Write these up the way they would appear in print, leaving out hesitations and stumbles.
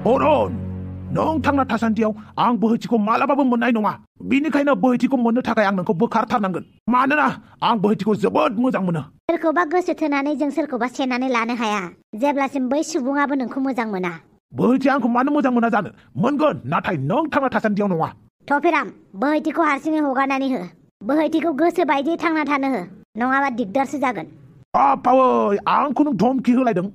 अरन नों थांना थासान्दियाव आं बोहैथिखौ मालाबाबो मोननाय नङा बिनिखायनो बोहैथिखौ मोननो थाखाय आं नोंखौ बोखारथारनांगोन मानोना आं बोहैथिखौ जोबोद मोजां मोनो सोरखौबा गोसो थोनानै जों सोरखौबा सेनानै लानो हाया जेब्लासिम बै सुबुङाबो नोंखौ मोजां मोना बोहैथिया आंखौ मानो मोजां मोना जानो मोनगोन नाथाय नों थांना थासान्दियाव नङा थफिराम बोहैथिखौ हारसिङै हगारनानै हो बोहैथिखौ गोसो बायदि थांना थानो हो नङाबा दिगदारसो जागोन बावै आंखौ नों धमखि होलायदों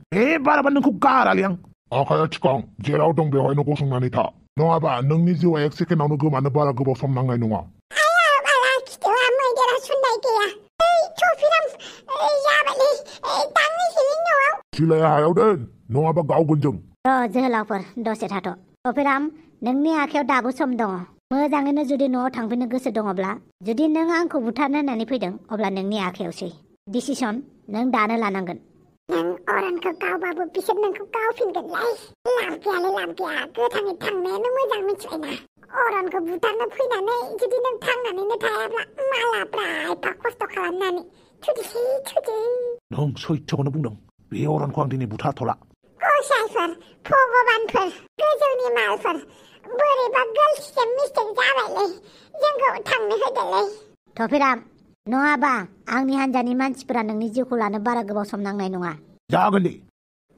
बाराबा नोंखौ गारालै आं आखाया थिखां जेराव दं बेवहायनो गसंनानै था नङाबा नोंनि जिउआ 1 सेकेन्डावनो गोमानो बारा गोबाव सम नांनाय नङा सिलाया हायाव दोन नङाबा गावगोन जों जोहोलावफोर दसे थाथ' थफिराम नोंनि आखायाव दाबो सम दङ मोजाङैनो जुदि न'आव थांफिननो गोसो दङब्ला जुदि नों आंखौ बुथारनो होननानै फैदों अब्ला नोंनि आखायावसै डिसिसन नों दानो लानांगोन नों अरनखौ गावबाबो बिसोर नोंखौ गावफिनगोनलाय लांफैया गोथाङै थांनायानो मोजां मिथिबायना अरनखौ बुथारनो फैनानै जुदि नों थांनानैनो थायाब्ला मालाब्रा एफा खस्थ' खालामनानै थुदि नों सैथोखौनो बुंदों बे अरनखौ आं दिनै बुथारथ'ला गसाइफोर भगबानफोर गोजौनि मालफोर बोरैबा गोलसिम मिस्टेक जाबायलै जोंखौ थांनो होदोलै थफिराम नङाबा आंनि हान्जानि मानसिफोरा नोंनि जिउखौ लानो बारा गोबाव सम नांनाय नङा जागोन दे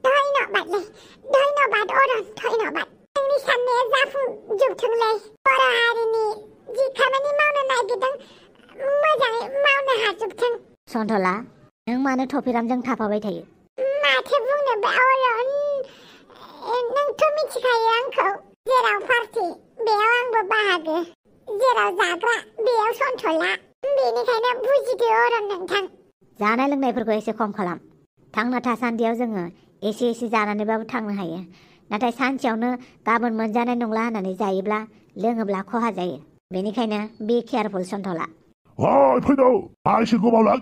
धन्यबाद अरन धन्यबाद नोंनि साननाया जाफुंजोबथोंलै बर' हारिनि जि खामानि मावनो नागिरदों मोजाङै मावनो हाजोबथों सन्थला नों मानो थफिरामजों थाफाबाय थायो माथो बुंनो बे अरन नोंथ' मिथिखायो आंखौ जेराव पार्टी बेयाव आंबो बाहागो जेराव जाग्रा बेयाव सन्थला बेनिखायनो बुजिदो अरन नोंथां जानाय लोंनायफोरखौ एसे खम खालाम थांना थासान्दियाव जोङो एसे जानानैबाबो थांनो हायो नाथाय सानसेयावनो गाबोन मोनजानाय नंला होननानै जायोब्ला लोङोब्ला खहा जायो बेनिखायनो बे केयारफुल सन्थला फैदो एसे गोबावलाय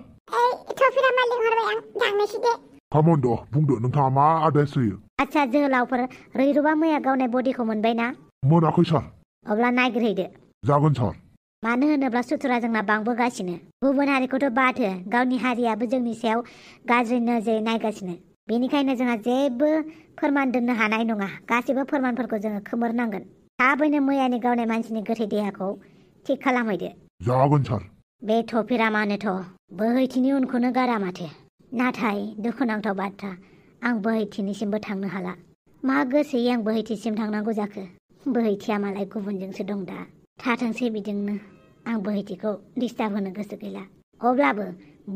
थफिरामा लिंहरबाय आं थांनोसै दे कामन्द बुंदो नोंथाङा मा आदेश होयो आच्छा जोहोलावफोर रैरुबा मैया गावनाय बडिखौ मोनबाय ना मोनाखै सार अब्ला नागिरहैदो जागोन सार मानो होनोब्ला सुथुरा जोंना बांबोगासिनो गुबुन हारिखौथ' बाथो गावनि हारियाबो जोंनि सायाव गाज्रि नोजोरै नायगासिनो बेनिखायनो जोंहा जेबो फोरमान दोननो हानाय नङा गासैबो फोरमानफोरखौ जोङो खोमोरनांगोन थाबैनो मैयानि गावनाय मानसिनि गोथै देहाखौ थिग खालामहैदो जागोन सार बे थफिरामानोथ' बोहैथिनि उनखौनो गारा माथो नाथाय दुखुनांथाव बाथ्रा आं बोहैथिनिसिमबो थांनो हाला मा गोसोयै आं बोहैथिसिम थांनांगौ जाखो बोहैथिया मालाय गुबुनजोंसो दं दा थाथोंसै बिदिनो आं बोहैथिखौ डिस्टार्ब होनो गोसो गैला अब्लाबो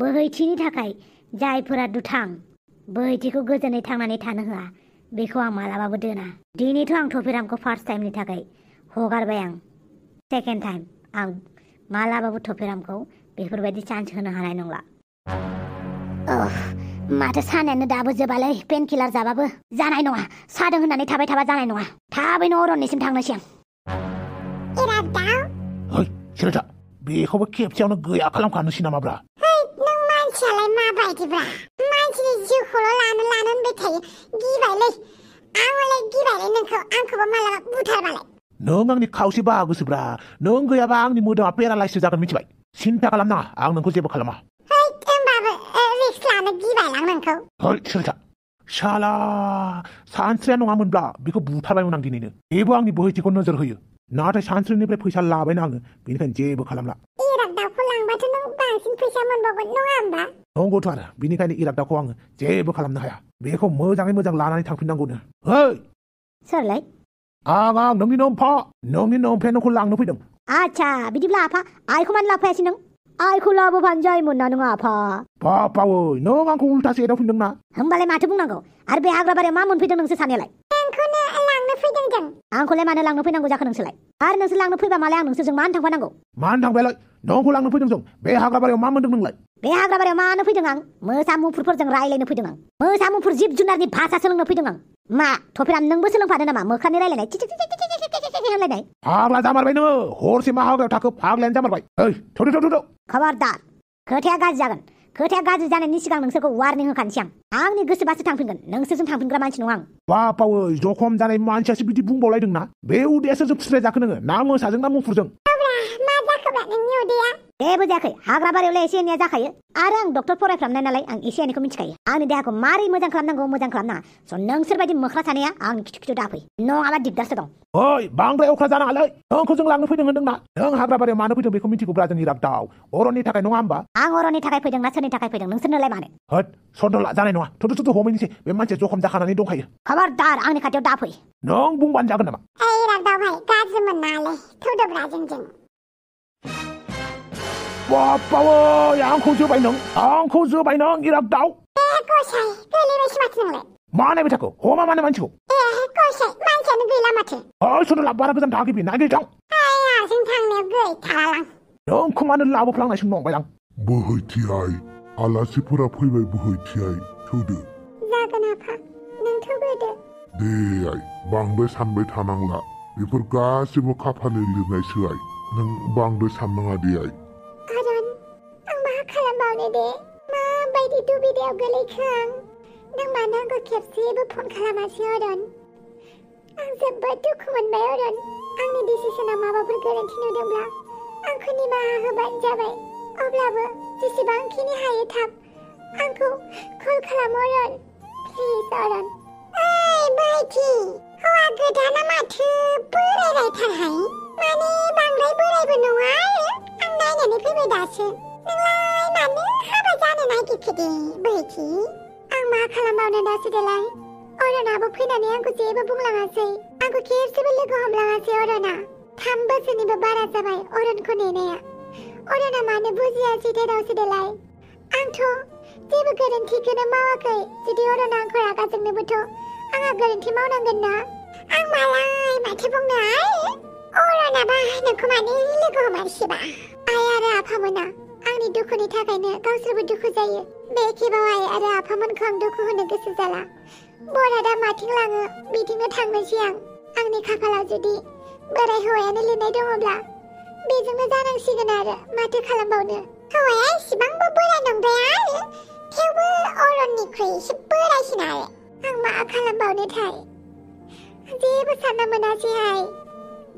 बोहैथिनि थाखाय जायफोरा दुथां बोहैथिखौ गोजोनै थांनानै थानो होआ बेखौ आं मालाबाबो दोना दिनैथ' आं थफिरामखौ फार्स्ट टाइमनि थाखाय हगारबाय आं सेकेन्ड टाइम आं मालाबाबो थफिरामखौ बेफोरबायदि चान्स होनो हानाय नंला माथो सानायानो दाबो जोबालै पेन किलार जाबाबो जानाय नङा सादों होननानै थाबाय थाबा जानाय नङा थाबैनो अरननिसिम थांनोसै आं सिराजा बेखौबो खेबसेयावनो गैया खालामखानोसै नामाब्रा नों मानसियालाय माबायदिब्रा मानसिनि जिउखौल' लानो होनबाय थायो गिबायलै आंलाय गिबायलै नोंखौ आंखौबो मालाबा बुथारबालाय नों आंनि खावसे बाहागोसोब्रा नों गैयाबा आंनि मोदोमा पेरालाइससो जागोन मिथिबाय सिन्था खालामनाङा आं नोंखौ जेबो खालामा सिराजा शाला सानस्रिया नङामोनब्ला बेखौ बुथारबायमोन आं दिनैनो बेबो आंनि बोहैथिखौ नोजोर होयो नाथाय सानस्रिनिफ्राय फैसा लाबायना आङो बेनिखायनो जेबो खालामला इरागदावखौ लांबाथ' नों बांसिन फैसा मोनबावगोन नङा होमबा नंगौथ' आरो बेनिखायनो इरागदावखौ आङो जेबो खालामनो हाया बेखौ मोजाङै मोजां लानानै थांफिननांगौनो सोरलाय आं नोंनि नोम्फाया नोंखौ लांनो फैदों आच्छा बिदिब्ला आफा आइखौ मानो लाफायासै नों आइखौ लाबोबानो जायोमोन ना नों आफा बावै नों आंखौ उल्थासो एदावफिनदोंना होमबालाय माथो बुंनांगौ आरो बे हाग्राबारियाव मा मोनफैदों नोंसोर सानैयालाय आंखौनो लांनो फैदों जों आंखौलाय मानो लांनो फैनांगौ जाखो नोंसोरलाय आरो नोंसोर लांनो फैबा मालाय आं नोंसोरजों मानो थांफानांगौ मानो थांबायलाय नोंखौ लांनो फैदों जों बे हाग्राबारियाव मा मोनदों नोंलाय बे हाग्राबारियाव मानो फैदों आं मोसा मुफुरफोरजों रायलायनो फैदों आं मोसा मुफुर जिब जुनारनि भाषा सोलोंनो फैदों आं मा थफिराम नोंबो सोलोंफादों नामा मोख्रानि रायलायनाय होनलायनाय फाग्ला जामारबाय नोङो हरसे मा हाग्रायाव थाखो फाग्लायानो जामारबाय थौ खबरदार खोथाया गाज्रि जागोन खोथाया गाज्रि जानायनि सिगां नोंसोरखौ वार्निं होखानोसै आं आंनि गोसोबासो थांफिनगोन नोंसोरजों थांफिनग्रा मानसि नङा आं बावै जखम जानाय मानसियासो बिदि बुंबावलायदोंना बे उदैयासो जों फुस्राय जाखो नोङो ना मोसाजों ना मुफुरजों मा जाखो जाखोब्रा नोंनि उदैया जेबो जायाखै हाग्राबारियावलाय एसे एनैया जाखायो आरो आं डक्टर फरायफ्रामनाय नालाय आं एसे एनैखौ मिथिखायो आंनि देहाखौ मारै मोजां खालामनांगौ मोजां खालामनाङा स' नोंसोरबायदि मोख्रा सानैया आंनि खिथु खिथु दाफै नङाबा दिगदारसो दं ओइ बांद्राय अख्रा जानाङालै नोंखौ जों लांनो फैदों होनदोंना नों हाग्राबारियाव मानो फैदों बेखौ मिथिगौब्रा जों इरागदाव अरननि थाखाय नङा होमबा आं अरननि थाखाय फैदों ना सोरनि थाखाय फैदों नोंसोरनोलाय मानो होद सन्दला जानाय नङा थुथु हमैनोसै बे मानसिया जखम जाखानानै दंखायो खबरदार आंनि खाथियाव दाफै नों बुंबानो जागोन नामा ओइ रागदाव भाई गाज्रि मोननाङालै थौदोब्रा जोंजों बाबावै आंखौ जोबाय नों इरागदाव गसाय गोलैबायसो माथो नोंलाय मा नायबाय थाखो हमा मानो मानसिखौ गसाय मानसियानो गैला माथो ओइ सन्दला बारा गोजान थाङाखै नागिरदां जों थांनायाव गैथारालां नोंखौ मानो लाबोफ्लांनायसो नंबाय आं बोहैथियाय आलासिफोरा फैबाय बोहैथियाय थौदो जागोन आफा नों थौग्रोदो दे आइ बांद्राय सानबाय थानांला बेफोर गासिबो खाफालनि लिरनायसो आइ नों बांद्राय साननाङा दे आइ अरन आं मा खालामबावनो दे माबायदि दुबिदायाव गोलैखो आं नों मानो आंखौ खेबसेबो फन खालामासै अरन आं जोबोद दुखु मोनबाय अरन आंनि डिसिसनाव माबाफोर गोरोन्थि नुदोंब्ला आंखौ निमाहा होबानो जाबाय अब्लाबो जेसेबांखिनि हायो थाब आंखौ कल खालाम अरन प्लिज अरन ओइ बायथि हौवा गोदाना माथो बोरायरायथारहाय माने बांद्राय बोरायबो नङा आं नायनानै फैबाय दासो नोंलाय मानो हाबा जानो नागिरखो दे बायथि आं मा खालामबावनो दासो देलाय अरनाबो फैनानै आंखौ जेबो बुंलाङासै आंखौ खेबसेबो लोगो हमलाङासै अरना 3 बोसोरनिबो बारा जाबाय अरनखौ नेनाया अरना मानो बुजियासै दावसो देलाय आंथ' जेबो गोरोन्थिखौनो मावाखै जुदि अरना आंखौ रागा जोंनोबोथ' आंहा गोरोन्थि मावनांगोन ना आं मालाय माथो बुंनो अरनाबा नोंखौ मानो लोगो हमारसैबा आइ आरो आफामोना आंनि दुखुनि थाखायनो गावसोरबो दुखु जायो बे खेबाव आइ आरो आफामोनखौ आं दुखु होनो गोसो जाला बरादा माथिं लाङो बिथिंनो थांनोसै आंनि खाफालाव जुदि बोराय हौवायानो लिरनाय दङब्ला बेजोंनो जानांसिगोन आरो माथो खालामबावनो हौवाया इसिबांबो बोराय नंद्राया आरो थेवबो अरननिख्रुइ एसे बोरायसिन आरो आं मा खालामबावनोथाय जेबो सानना मोनासैहाय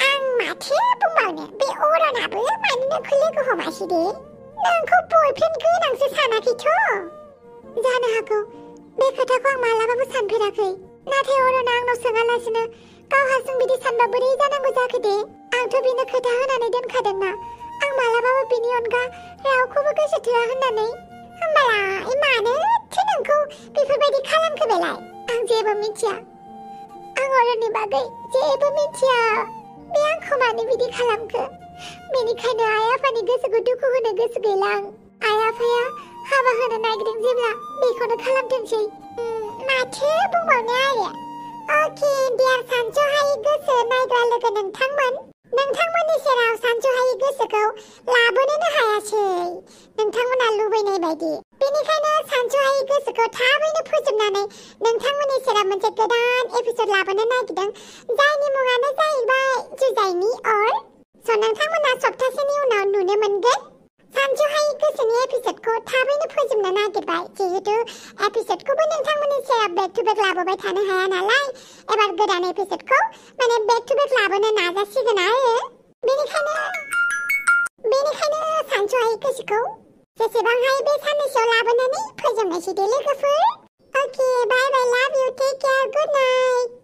आं माथो बुंबावनो बे अरनाबो मानो नोंखौ लोगो हमासै दे नोंखौ बयफ्रेन्ड गोनांसो सानाखैथ' जानो हागौ बे खोथाखौ आं मालाबाबो सानफेराखै नाथाय अरना आंनाव सोङालासिनो गाव हारसिं बिदि सानबा बोरै जानांगौ जाखो दे आंथ' बिनो खोथा होनानै दोनखादोंना आं मालाबाबो बिनि अनगा रावखौबो गोसो थोआ होननानै होमबालाय मानोथो नोंखौ बेफोरबायदि खालामखो बेलाय आं जेबो मिथिया आं अरननि बागै जेबो मिथिया बे आंखौ मानो बिदि खालामखो बेनिखायनो आइ आफानि गोसोखौ दुखु होनो गोसो गैला आं आइ आफाया हाबा होनो नागिरदों जेब्ला बेखौनो खालामथोंसै माथो बुंबावनो आरो अके डियार सानस'हायै गोसो नायग्रा लोगो नोंथांमोननि सेराव सानस'हायै गोसोखौ लाबोनोनो हायासै नोंथांमोना लुबैनाय बायदि बेनिखायनो सानस'हायै गोसोखौ थाबैनो फोजोबनानै नोंथांमोननि सेराव मोनसे गोदान एपिसड लाबोनो नागिरदों जायनि मुङानो जाहैबाय जुजाइनि अर स' नोंथांमोना सप्तासेनि उनाव नुनो मोनगोन सानस'हायै गोसोनि एपिसडखौ थाबैनो फोजोबनो नागिरबाय जिहेतु एपिसडखौबो नोंथांमोननि सेराव बेक टु बेक लाबोबाय थानो हाया नालाय एबार गोदान एपिसडखौ माने बेक टु बेक लाबोनो नाजासिगोन आरो बेनिखायनो सानस'हायै गोसोखौ जेसेबां हायो बे साननैसोआव लाबोनानै फोजोबनायसै दे लोगोफोर अके bye bye love you take care good night